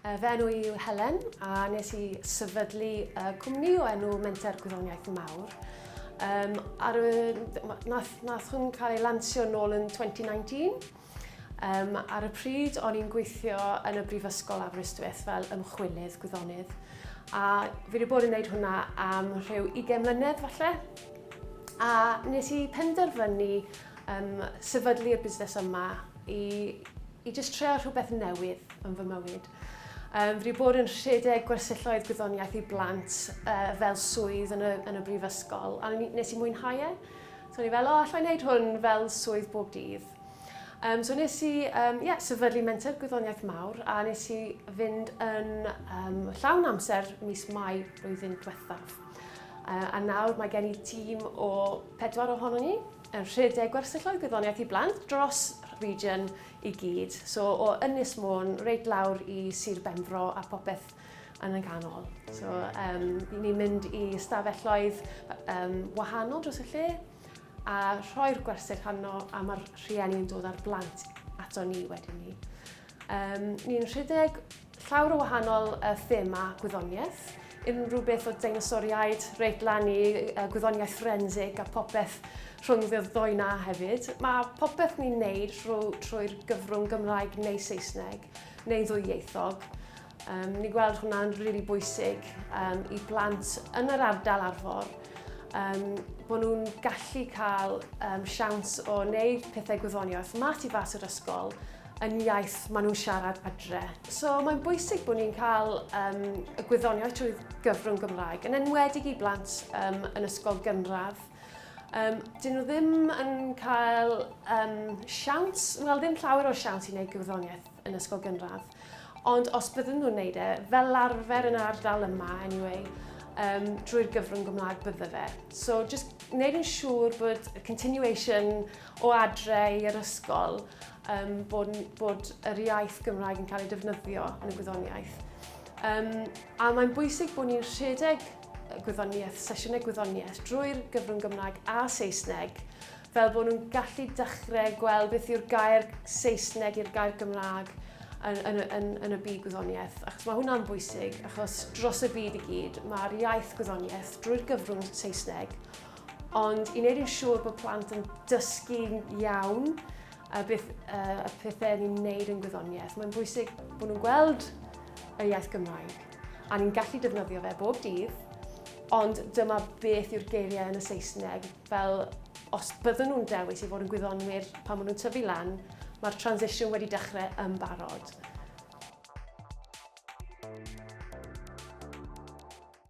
Fy enw i yw Helen a nes i sefydlu cwmni o enw Menter Gwyddoniaeth Mawr. Um, ar y, nath, nath hwn cael ei lansio nôl yn 2019. Um, ar y pryd o'n i'n gweithio yn y Brifysgol Aberystwyth fel ymchwilydd gwyddonydd. A fi wedi bod yn gwneud hwnna am rhyw 20 mlynedd falle. A nes i penderfynu um, sefydlu'r busnes yma i, i jyst trio rhywbeth newydd yn fy mywyd. Um, fi wedi bod yn rhedeg gwersylloedd gwyddoniaeth i blant uh, fel swydd yn y, yn y brifysgol, a nes i mwynhau e. So o'n i fel, o, allai wneud hwn fel swydd bob dydd. Um, so nes i um, yeah, sefydlu menter gwyddoniaeth mawr a nes i fynd yn um, llawn amser mis Mai blwyddyn diwethaf. Uh, a nawr mae gen i tîm o pedwar ohono ni yn rhedeg gwersylloedd gwyddoniaeth i blant dros region i gyd. So o Ynys Môn reit lawr i Sir Benfro a popeth yn y canol. So um, ni'n mynd i stafelloedd um, wahanol dros y lle a rhoi'r gwersyll hanno a mae'r rhieni yn dod â'r blant ato ni wedyn ni. Um, ni'n rhedeg llawer o wahanol uh, thema gwyddoniaeth, unrhyw beth o deinosoriaid reit lan i uh, gwyddoniaeth forensig a popeth rhwng y ddoi na hefyd. Mae popeth ni'n neud trwy'r gyfrwng Gymraeg neu Saesneg neu ddwyieithog. Um, ni'n gweld hwnna'n rili really bwysig um, i blant yn yr ardal arfor um, bod nhw'n gallu cael um, siawns o wneud pethau gwyddoniaeth ma tu fas yr ysgol yn iaith maen nhw'n siarad adre. So mae'n bwysig bod ni'n cael um, y gwyddoniaeth trwy gyfrwng Gymraeg, yn enwedig i blant um, yn ysgol gynradd. Um, dyn nhw ddim yn cael um, siawns, wel ddim llawer o siawns i wneud gwyddoniaeth yn ysgol gynradd. Ond os bydden nhw'n wneud e, fel arfer yn yr ardal yma anyway, um, drwy'r gyfrwng Gymraeg bydde fe. So just wneud yn siŵr bod y continuation o adre i'r ysgol, um, bod, bod yr iaith Gymraeg yn cael ei defnyddio yn y gwyddoniaeth. Um, a mae'n bwysig bod ni'n rhedeg gwyddoniaeth, sesiynau gwyddoniaeth drwy'r gyfrwng Gymraeg a Saesneg, fel bod nhw'n gallu dechrau gweld beth yw'r gair Saesneg i'r gair Gymraeg yn, yn, yn, yn y byd gwyddoniaeth. Achos mae hwnna'n bwysig, achos dros y byd i gyd, mae'r iaith gwyddoniaeth drwy'r gyfrwng Saesneg, Ond i wneud yn siŵr bod plant yn dysgu'n iawn a beth, uh, y pethau ni'n wneud yn gwyddoniaeth, mae'n bwysig bod nhw'n gweld y iaith Gymraeg a ni'n gallu defnyddio fe bob dydd, ond dyma beth yw'r geiriau yn y Saesneg, fel os byddwn nhw'n dewis i fod yn gwyddonwyr pan maen nhw'n tyfu lan, mae'r transition wedi dechrau yn barod.